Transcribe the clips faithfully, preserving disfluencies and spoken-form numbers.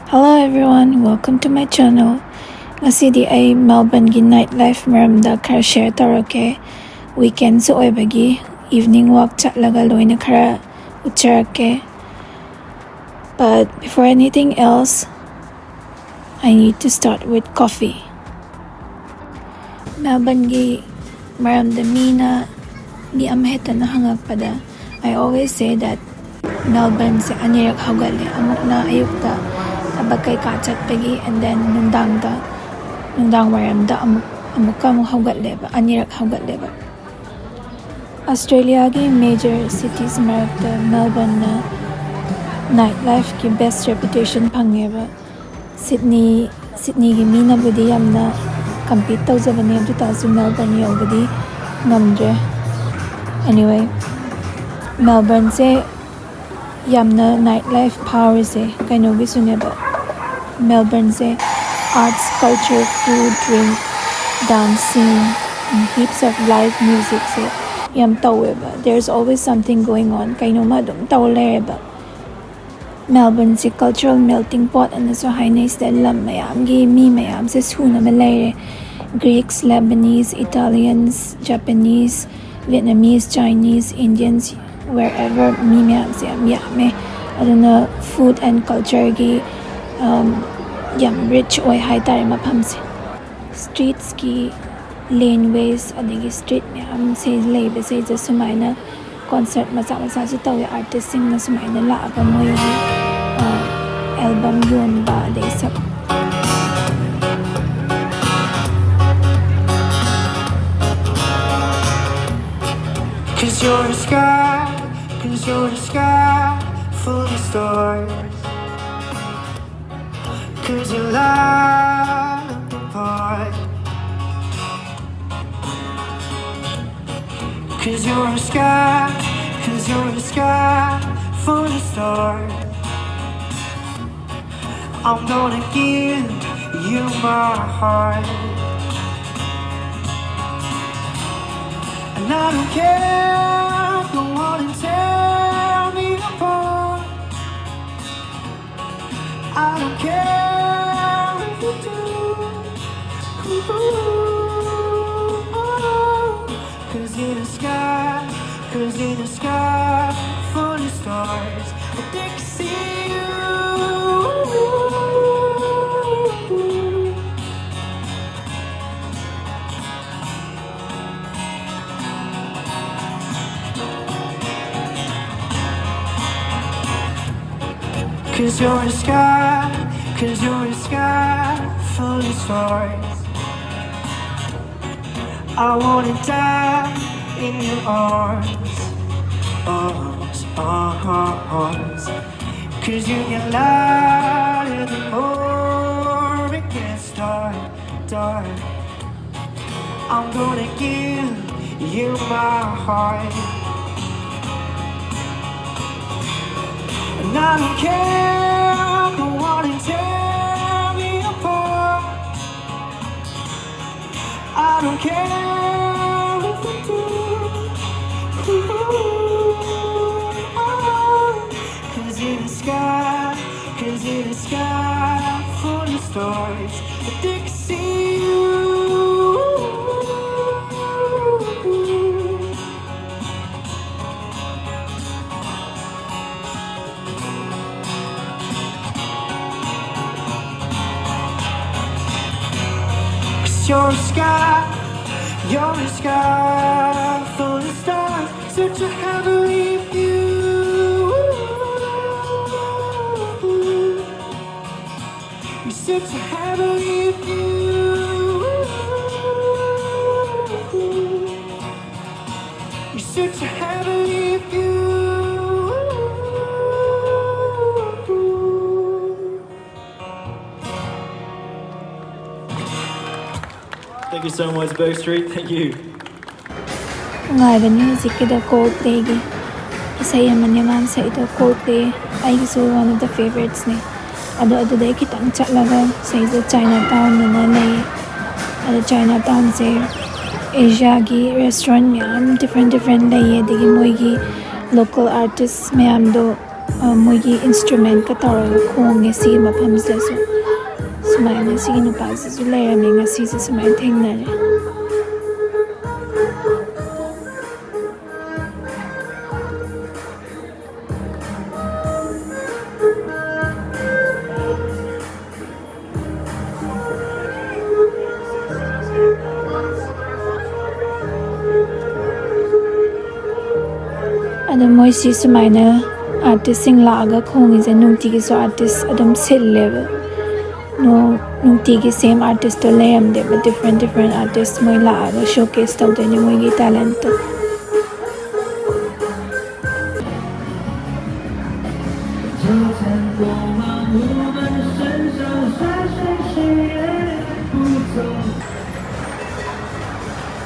Hello everyone, welcome to my channel. ꯉꯁꯤꯗꯤ ꯑꯩ ꯃꯦꯜꯕꯟꯒꯤ night life ꯃꯔꯝꯗ ꯈꯔ share ꯇꯧꯔꯛꯀꯦ. Weekendꯁꯨ ꯑꯣꯏꯕꯒꯤ evening walk ꯆꯠꯂꯒ ꯂꯣꯏꯅ ꯈꯔ ꯎꯠꯆꯔꯛꯀꯦ. But before anything else, I need to start with coffee. ꯃꯦꯜꯕꯟꯒꯤ ꯃꯔꯝꯗ ꯃꯤꯅ, ꯃꯤ ꯑꯃꯍꯦꯛꯇꯅ ꯍꯪꯉꯛꯄꯗ, I always say that ꯃꯦꯜꯕꯟꯁꯦ ꯑꯅꯤꯔꯛ ꯍꯧꯒꯠꯂꯦ꯫ ꯑꯃꯨꯛꯅ ꯑꯌꯨꯛꯇ ꯊꯕꯛ ꯀꯩꯀꯥ ꯆꯠꯄꯒꯤ, and then ꯅꯨꯡꯗꯥꯡꯗ, ꯅꯨꯡꯗꯥꯡ ꯋꯥꯏꯔꯝꯗ ꯑꯃꯨꯛ, ꯑꯃꯨꯛꯀ ꯑꯃꯨꯛ ꯍꯧꯒꯠꯂꯦꯕ, ꯑꯅꯤꯔꯛ ꯍꯧꯒꯠꯂꯦꯕ꯫ ꯑꯁꯇ꯭ꯔꯦꯂꯤꯌꯥꯒꯤ major cities ꯃꯔꯛꯇ ꯃꯦꯜꯕꯟꯅ night lifeꯀꯤ best reputation ꯐꯪꯉꯦꯕ꯫ ꯁꯤꯗꯅꯤ, ꯁꯤꯗꯅꯤꯒꯤ ꯃꯤꯅꯕꯨꯗꯤ ꯌꯥꯝꯅ compete ꯇꯧꯖꯕꯅꯦ, ꯑꯗꯨ ꯇꯥꯔꯁꯨ ꯃꯦꯜꯕꯟ ꯌꯧꯕꯗꯤ ꯉꯝꯗ꯭ꯔꯦ꯫ Anyway, ꯃꯦꯜꯕꯟꯁꯦ ꯌꯥꯝꯅ night life ꯐꯥꯎꯔꯤꯁꯦ ꯀꯩꯅꯣꯒꯤꯁꯨꯅꯦꯕ꯫ ꯃꯦꯜꯕꯟꯁꯦ arts, culture, food, drink, dancing, heaps of live musicꯁꯦ ꯌꯥꯝ ꯇꯧꯋꯦꯕ꯫ There's always something going on. ꯀꯩꯅꯣꯝꯃ ꯑꯗꯨꯝ ꯇꯧ ꯂꯩꯔꯦꯕ꯫ ꯃꯦꯜꯕꯟꯁꯤ cultural melting pot ꯑꯅꯁꯨ ꯍꯥꯏꯅꯩ꯫ ꯁꯤꯗ ꯂꯝ ꯃꯌꯥꯝꯒꯤ ꯃꯤ ꯃꯌꯥꯝꯁꯦ ꯁꯨꯅꯕ ꯂꯩꯔꯦ꯫ Greeks, Lebanese, Italians, Japanese, Vietnamese, Chinese, Indians, wherever ꯃꯤ ꯃꯌꯥꯝꯁꯦ ꯌꯥꯝ ꯌꯥꯝꯃꯦ꯫ ꯑꯗꯨꯅ food and cultureꯒꯤ, ꯌꯥꯝ rich ꯑꯣꯏ ꯍꯥꯏꯇꯥꯔꯦ ꯃꯐꯝꯁꯦ꯫ Streetsꯀꯤ laneways ꯑꯗꯒꯤ street ꯃꯌꯥꯝꯁꯦ ꯂꯩꯕꯁꯤꯗ ꯁꯨꯃꯥꯏꯅ concert ꯃꯆꯥ ꯃꯆꯥꯁꯨ ꯇꯧꯋꯦ꯫ Artistꯁꯤꯡꯅ ꯁꯨꯃꯥꯏꯅ ꯂꯥꯛꯑꯒ ꯃꯣꯏꯒꯤ album ꯌꯣꯟꯕ ꯑꯗꯩ ꯁꯛ Cause you're a sky, cause you're a sky full of stars. Cause you light up the park. Cause you're a sky, cause you're a sky full of stars. I'm gonna give you my heart. And I don't care if you wanna tear me apart. I don't care if you do. Ooh, oh, 'cause in the sky, 'cause in the sky, full of stars, I think I see you. 'Cause you're in the sky, 'cause you're in the sky, full of stars. I wanna die in your arms, arms, arms. 'Cause you get louder the more it gets dark, dark. I'm gonna give you my heart. And I don't care if you wanna tear me apart. I don't care if you do. Ooh, oh, 'cause in the sky, 'cause in the sky, full of stars, I think I see you. 'Cause you're a sky, you're a sky full of stars. Such a heavenly view. You're such a heavenly view. You're such a heavenly view. Thank you so much, Bow Street. Thank you. ꯅꯨꯡꯉꯥꯏꯕꯅꯤ ꯍꯧꯖꯤꯛꯀꯤꯗꯣ ꯀꯣꯜꯄ꯭ꯂꯦꯒꯤ ꯏꯁꯩ ꯑꯃꯅꯦ ꯃꯥꯅ ꯁꯛꯏꯗꯣ꯫ ꯀꯣꯜꯄ꯭ꯂꯦ ꯑꯩꯒꯤꯁꯨ one of the favouriteꯁꯅꯦ꯫ ꯑꯗꯣ ꯑꯗꯨꯗꯩ ꯈꯤꯇꯪ ꯆꯠꯂꯒ ꯁꯤꯗꯩꯁꯤꯗ ꯆꯥꯏꯅꯥ ꯇꯥꯎꯟ ꯑꯅ ꯂꯩꯌꯦ꯫ ꯑꯗꯣ ꯆꯥꯏꯅꯥ ꯇꯥꯎꯟꯁꯦ ꯑꯦꯁꯤꯌꯥꯒꯤ ꯔꯦꯁꯇꯨꯔꯦꯟ ꯃꯌꯥꯝ different different ꯂꯩꯌꯦ꯫ ꯑꯗꯒꯤ ꯃꯣꯏꯒꯤ local artist ꯃꯌꯥꯝꯗꯣ ꯑ, ꯃꯣꯏꯒꯤ instrumentꯀ ꯇꯧꯔꯒ ꯈꯣꯡꯉꯦ ꯁꯤꯒꯤ ꯃꯐꯝꯁꯤꯗꯁꯨ꯫ ꯁꯨꯃꯥꯏꯅ ꯁꯤꯒꯤ ꯅꯨꯄꯥꯁꯤꯁꯨ ꯂꯩꯔꯝꯃꯦ, ꯉꯁꯤꯁꯦ ꯁꯨꯃꯥꯏꯅ ꯊꯦꯡꯅꯔꯦ꯫ ꯑꯗꯣ ꯃꯣꯏꯁꯤ ꯁꯨꯃꯥꯏꯅ artistꯁꯤꯡ ꯂꯥꯛꯑꯒ ꯈꯣꯡꯉꯤꯁꯦ ꯅꯨꯡꯇꯤꯒꯤꯁꯨ artist ꯑꯗꯨꯝ ꯁꯤꯜꯂꯦꯕ꯫ ꯅꯣ-, ꯅꯨꯡꯇꯤꯒꯤ same artistꯇꯣ ꯂꯩꯔꯝꯗꯦꯕ, different different artist ꯃꯣꯏ ꯂꯥꯛꯑꯒ showcase ꯇꯧꯗꯣꯏꯅꯦ ꯃꯣꯏꯒꯤ talentꯇꯣ꯫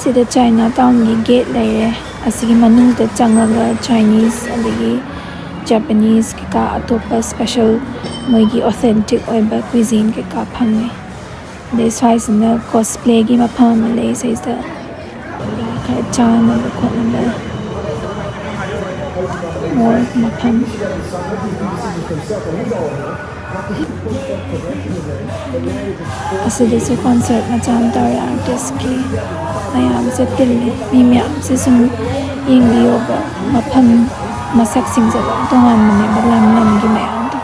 ꯁꯤꯗ Chinatownꯒꯤ gate ꯂꯩꯔꯦ꯫ ꯑꯁꯤꯒꯤ ꯃꯅꯨꯡꯗ ꯆꯪꯉꯒ Chinese ꯑꯗꯒꯤ Japanese ꯀꯩꯀꯥ ꯑꯇꯣꯞꯄ special ꯃꯣꯏꯒꯤ authentic ꯑꯣꯏꯕ cuisine ꯀꯩꯀꯥ ꯐꯪꯉꯦ꯫ ꯑꯗꯩ ꯁ꯭ꯋꯥꯏꯁꯤꯅ cosplayꯒꯤ ꯃꯐꯝ ꯑꯃ ꯂꯩ ꯁꯤꯗꯩꯁꯤꯗ꯫ ꯑꯗꯒꯤ ꯈꯔ ꯆꯥꯅꯕ ꯈꯣꯠꯅꯕ more ꯃꯐꯝ꯫ ꯑꯁꯤꯗꯁꯨ concert ꯃꯆꯥ ꯑꯃ ꯇꯧꯔꯦ꯫ Artistꯀꯤ ꯃꯌꯥꯝꯁꯦ ꯇꯤꯜꯂꯤ꯫ ꯃꯤ ꯃꯌꯥꯝꯁꯦ ꯁꯨꯝ ꯌꯦꯡꯕꯤꯌꯣꯕ꯫ ꯃꯐꯝ ꯃꯁꯛꯁꯤꯡꯁꯦ ꯂꯣꯏ ꯇꯣꯉꯥꯟꯕꯅꯦꯕ, ꯂꯝ ꯂꯝꯒꯤ ꯃꯌꯥꯝꯗꯣ꯫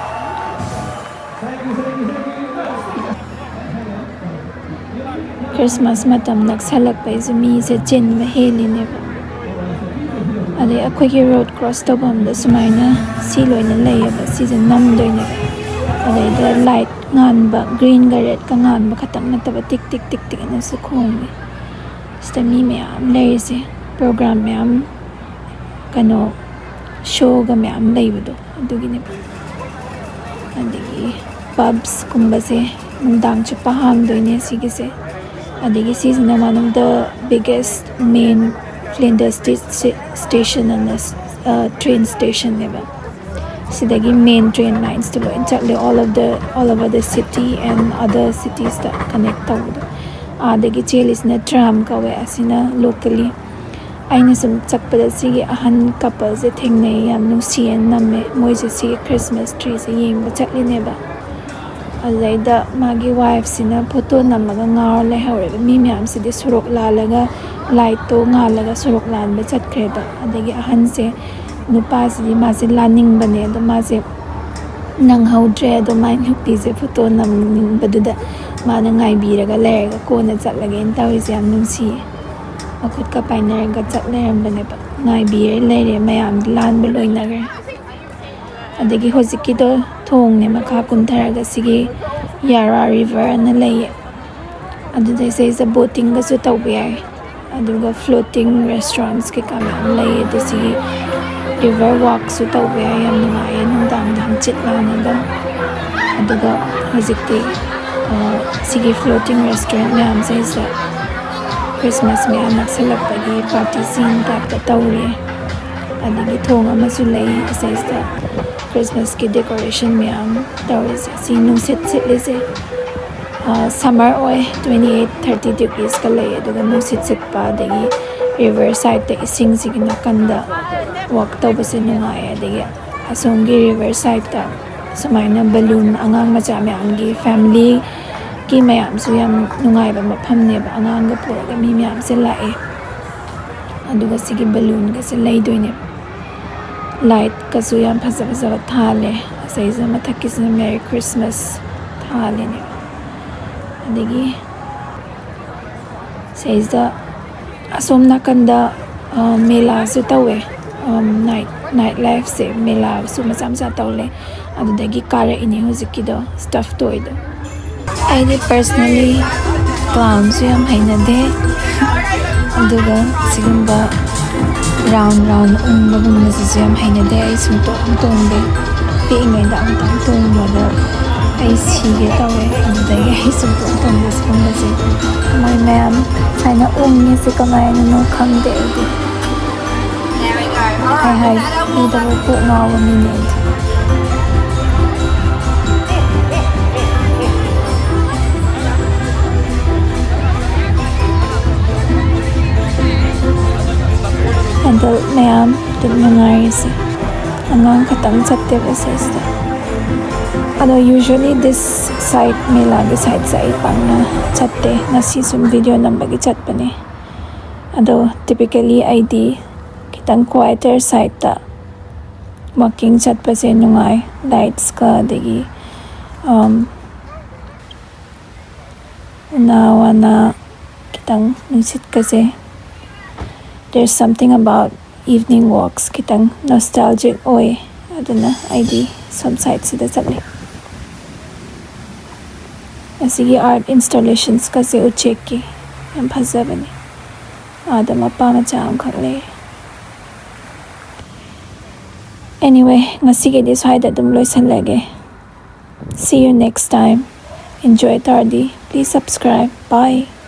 Christmas ꯃꯇꯝ ꯅꯛꯁꯜꯂꯛꯄꯩꯁꯨ ꯃꯤꯁꯦ ꯆꯤꯟꯕ ꯍꯦꯜꯂꯤꯅꯦꯕ꯫ ꯑꯗꯩ ꯑꯩꯈꯣꯏꯒꯤ road cross ꯇꯧꯐꯝꯗ ꯁꯨꯃꯥꯏꯅ ꯁꯤ ꯂꯣꯏꯅ ꯂꯩꯌꯦꯕ, ꯁꯤꯁꯦ ꯅꯝꯗꯣꯏꯅꯦꯕ꯫ ꯑꯗꯩꯗ light ꯉꯥꯟꯕ, greenꯒ redꯀ ꯉꯥꯟꯕ ꯈꯛꯇꯪ ꯅꯠꯇꯕ ꯇꯤꯛ ꯇꯤꯛ ꯇꯤꯛ ꯇꯤꯛ ꯑꯅꯁꯨ ꯈꯣꯡꯉꯦ꯫ ꯁꯤꯗ ꯃꯤ ꯃꯌꯥꯝ ꯂꯩꯔꯤꯁꯦ, program ꯃꯌꯥꯝ, ꯀꯩꯅꯣ, showꯒ ꯃꯌꯥꯝ ꯂꯩꯕꯗꯣ ꯑꯗꯨꯒꯤꯅꯦꯕ꯫ ꯑꯗꯒꯤ pubsꯀꯨꯝꯕꯁꯦ ꯅꯨꯡꯗꯥꯡ ꯆꯨꯞꯄ ꯍꯥꯡꯗꯣꯏꯅꯦ ꯁꯤꯒꯤꯁꯦ꯫ ꯑꯗꯒꯤ ꯁꯤꯁꯤꯅ one of the biggest main Flinders station ꯑꯅ, ꯑ, train stationꯅꯦꯕ꯫ ꯁꯤꯗꯒꯤ main train linesꯇꯨ ꯂꯣꯏ ꯆꯠꯂꯦ, all of the, all over the city and other citiesꯇ connect ꯇꯧꯕꯗꯣ꯫ ꯑꯥꯗꯒꯤ ꯆꯦꯜꯂꯤꯁꯤꯅ tram ꯀꯧꯋꯦ, ꯑꯁꯤꯅ locally ꯑꯩꯅ ꯁꯨꯝ ꯆꯠꯄꯗ ꯁꯤꯒꯤ ꯑꯍꯟ coupleꯁꯦ ꯊꯦꯡꯅꯩ, ꯌꯥꯝ ꯅꯨꯡꯁꯤꯌꯦꯅ ꯅꯝꯃꯦ꯫ ꯃꯣꯏꯁꯦ ꯁꯤꯒꯤ Christmas treeꯁꯦ ꯌꯦꯡꯕ ꯆꯠꯂꯤꯅꯦꯕ꯫ ꯑꯗꯨꯗꯩꯗ ꯃꯥꯒꯤ wifeꯁꯤꯅ photo ꯅꯝꯃꯒ ꯉꯥꯎꯔ ꯂꯩꯍꯧꯔꯦꯕ꯫ ꯃꯤ ꯃꯌꯥꯝꯁꯤꯗꯤ ꯁꯣꯔꯣꯛ ꯂꯥꯜꯂꯒ, lightꯇꯣ ꯉꯥꯜꯂꯒ ꯁꯣꯔꯣꯛ ꯂꯥꯟꯕ ꯆꯠꯈ꯭ꯔꯦꯕ꯫ ꯑꯗꯒꯤ ꯑꯍꯟꯁꯦ, ꯅꯨꯄꯥꯁꯤꯗꯤ ꯃꯥꯁꯦ ꯂꯥꯟꯅꯤꯡꯕꯅꯦ, ꯑꯗꯣ ꯃꯥꯁꯦ ꯅꯪꯍꯧꯗ꯭ꯔꯦ꯫ ꯑꯗꯣ ꯃꯥꯏ ꯅꯨꯄꯤꯁꯦ photo ꯅꯝꯅꯤꯡꯕꯗꯨꯗ ꯃꯥꯅ ꯉꯥꯏꯕꯤꯔꯒ ꯂꯩꯔꯒ ꯀꯣꯟꯅ ꯆꯠꯂꯒꯦꯅ ꯇꯧꯔꯤꯁꯦ ꯌꯥꯝ ꯅꯨꯡꯁꯤꯌꯦ꯫ ꯃꯈꯨꯠꯀ ꯄꯥꯏꯅꯔꯒ ꯆꯠ ꯂꯩꯔꯝꯕꯅꯦꯕ꯫ ꯉꯥꯏꯕꯤꯔ ꯂꯩꯔꯦ, ꯃꯌꯥꯝꯗꯤ ꯂꯥꯟꯕ ꯂꯣꯏꯅꯈ꯭ꯔꯦ꯫ ꯑꯗꯒꯤ ꯍꯧꯖꯤꯛꯀꯤꯗꯣ ꯊꯣꯡꯅꯦ, ꯃꯈꯥ ꯀꯨꯝꯊꯔꯒ ꯁꯤꯒꯤ Yarra River ꯑꯅ ꯂꯩꯌꯦ꯫ ꯑꯗꯨꯗꯩ ꯁꯤꯗꯩꯁꯤꯗ boatingꯒꯁꯨ ꯇꯧꯕ ꯌꯥꯏ꯫ ꯑꯗꯨꯒ floating restaurants ꯀꯩꯀꯥ ꯃꯌꯥꯝ ꯂꯩ꯫ ꯑꯗꯨ ꯁꯤꯒꯤ river walkꯁꯨ ꯇꯧꯕ ꯌꯥꯏ, ꯌꯥꯝ ꯅꯨꯡꯉꯥꯏꯌꯦ ꯅꯨꯡꯗꯥꯡꯗ ꯍꯪꯆꯤꯠ ꯂꯥꯡꯉꯒ꯫ ꯑꯗꯨꯒ ꯍꯧꯖꯤꯛꯇꯤ, ꯑ, ꯁꯤꯒꯤ floating restaurant ꯃꯌꯥꯝꯁꯤꯗꯩꯁꯤꯗ Christmas ꯃꯌꯥꯝ ꯅꯛꯁꯜꯂꯛꯄꯒꯤ party scene typeꯇ ꯇꯧꯔꯤ꯫ ꯑꯗꯒꯤ ꯊꯣꯡ ꯑꯃꯁꯨ ꯂꯩ ꯑꯁꯤꯁꯤꯗ꯫ Christmasꯀꯤ decoration ꯃꯌꯥꯝ ꯇꯧꯔꯤꯁꯦ꯫ ꯁꯤ ꯅꯨꯡꯁꯤꯠ ꯁꯤꯠꯂꯤꯁꯦ, ꯑ, summer ꯑꯣꯏ, twenty eight, thirty degreesꯀ ꯂꯩ꯫ ꯑꯗꯨꯒ ꯅꯨꯡꯁꯤꯠ ꯁꯤꯠꯄ, ꯑꯗꯒꯤ river sideꯇ ꯏꯁꯤꯡꯁꯤꯒꯤ ꯅꯥꯀꯟꯗ walk ꯇꯧꯕꯁꯦ ꯅꯨꯡꯉꯥꯏ꯫ ꯑꯗꯒꯤ ꯑꯁꯣꯝꯒꯤ river sideꯇ ꯁꯨꯃꯥꯏꯅ balloon, ꯑꯉꯥꯡ ꯃꯆꯥ ꯃꯌꯥꯝꯒꯤ, familyꯒꯤ ꯃꯌꯥꯝꯁꯨ ꯌꯥꯝ ꯅꯨꯡꯉꯥꯏꯕ ꯃꯐꯝꯅꯦꯕ꯫ ꯑꯉꯥꯡꯒ ꯄꯨꯔꯒ ꯃꯤ ꯃꯌꯥꯝꯁꯦ ꯂꯥꯛꯑꯦ꯫ ꯑꯗꯨꯒ ꯁꯤꯒꯤ balloonꯒꯁꯦ ꯂꯩꯗꯣꯏꯅꯦꯕ꯫ Lightꯀꯁꯨ ꯌꯥꯝ ꯐꯖ ꯐꯖꯕ ꯊꯥꯜꯂꯦ꯫ ꯑꯁꯤꯁꯤꯅ, ꯃꯊꯛꯀꯤꯁꯤꯅ Merry Christmas ꯊꯥꯜꯂꯤꯅꯦ꯫ ꯑꯗꯒꯤ ꯁꯤꯗꯩꯁꯤꯗ ꯑꯁꯣꯝ ꯅꯥꯀꯟꯗ, ꯑ, ꯃꯦꯂꯥꯁꯨ ꯇꯧꯋꯦ꯫ ꯑꯝ, night, night lifeꯁꯦ, ꯃꯦꯂꯥꯁꯨ ꯃꯆꯥ ꯃꯆꯥ ꯇꯧ ꯂꯩ꯫ ꯑꯗꯨꯗꯒꯤ ꯀꯥꯔꯛꯏꯅꯦ ꯍꯧꯖꯤꯛꯀꯤꯗꯣ, stuffed toyꯗꯣ꯫ ꯑꯩꯗꯤ personally clownꯁꯨ ꯌꯥꯝ ꯍꯩꯅꯗꯦ, ꯑꯗꯨꯒ ꯁꯤꯒꯨꯝꯕ round round ꯎꯪꯕꯒꯨꯝꯕꯁꯤꯁꯨ ꯌꯥꯝ ꯍꯩꯅꯗꯦ꯫ ꯑꯩ ꯁꯨꯡꯇꯣꯡ ꯇꯣꯡꯗꯦ꯫ ꯄꯤꯛꯏꯉꯩꯗ ꯑꯃꯨꯛꯇꯪ ꯇꯣꯡꯕꯗ ꯑꯩ ꯁꯤꯒꯦ ꯇꯧꯋꯦ꯫ ꯑꯗꯨꯗꯒꯤ ꯑꯩ ꯁꯨꯡꯇꯣꯡ ꯇꯣꯡꯗꯦ ꯁꯤꯒꯨꯝꯕꯁꯦ꯫ ꯃꯣꯏ ꯃꯌꯥꯝ ꯁꯨꯃꯥꯏꯅ ꯎꯪꯉꯤꯁꯦ ꯀꯃꯥꯏꯅꯅꯣ ꯈꯪꯗꯦ ꯑꯩꯗꯤ꯫ ꯍꯥꯏ ꯍꯥꯏ ꯄꯤꯗꯕ ꯀꯣꯛ ꯉꯥꯎꯕ ꯃꯤꯅꯦ ꯑꯩꯗꯤ꯫ ꯑꯦꯗꯜꯠ ꯃꯌꯥꯝ ꯑꯗꯨꯝ ꯅꯨꯡꯉꯥꯏꯔꯤꯁꯦ꯫ ꯑꯉꯥꯡ ꯈꯛꯇꯪ ꯆꯠꯇꯦꯕ ꯁꯤꯁꯤꯗ꯫ ꯑꯗꯣ usually this side, ꯃꯦꯂꯥꯒꯤ ꯁꯥꯏꯠꯁꯦ ꯑꯩ ꯄꯥꯛꯅ ꯆꯠꯇꯦ꯫ ꯉꯁꯤ ꯁꯨꯝ ꯚꯤꯗꯤꯑꯣ ꯅꯝꯕꯒꯤ ꯆꯠꯄꯅꯦ꯫ ꯑꯗꯣ typically ꯑꯩꯗꯤ ꯈꯤꯇꯪ quieter sideꯇ walking ꯆꯠꯄꯁꯦ ꯅꯨꯡꯉꯥꯏ꯫ Lightsꯀ ꯑꯗꯒꯤ ꯎꯅꯥ ꯋꯥꯅ ꯈꯤꯇꯪ ꯅꯨꯡꯁꯤꯠꯀꯁꯦ꯫ There's something about evening walks, ꯈꯤꯇꯪ nostalgic ꯑꯣꯏ꯫ ꯑꯗꯨꯅ ꯑꯩꯗꯤ ꯁꯣꯝ ꯁꯥꯏꯠꯁꯤꯗ ꯆꯠꯂꯤ꯫ ꯑꯁꯤꯒꯤ art installationsꯀꯁꯦ ꯎꯆꯦꯛꯀꯤ ꯌꯥꯝ ꯐꯖꯕꯅꯤ꯫ ꯑꯥꯗ ꯃꯄꯥ ꯃꯆꯥ ꯑꯃꯈꯛ ꯂꯩ꯫ Anyway, ꯉꯁꯤꯒꯤꯗꯤ ꯁ꯭ꯋꯥꯏꯗ ꯑꯗꯨꯝ ꯂꯣꯏꯁꯜꯂꯒꯦ꯫ See you next time. Enjoy ꯇꯧꯔꯗꯤ please subscribe. Bye.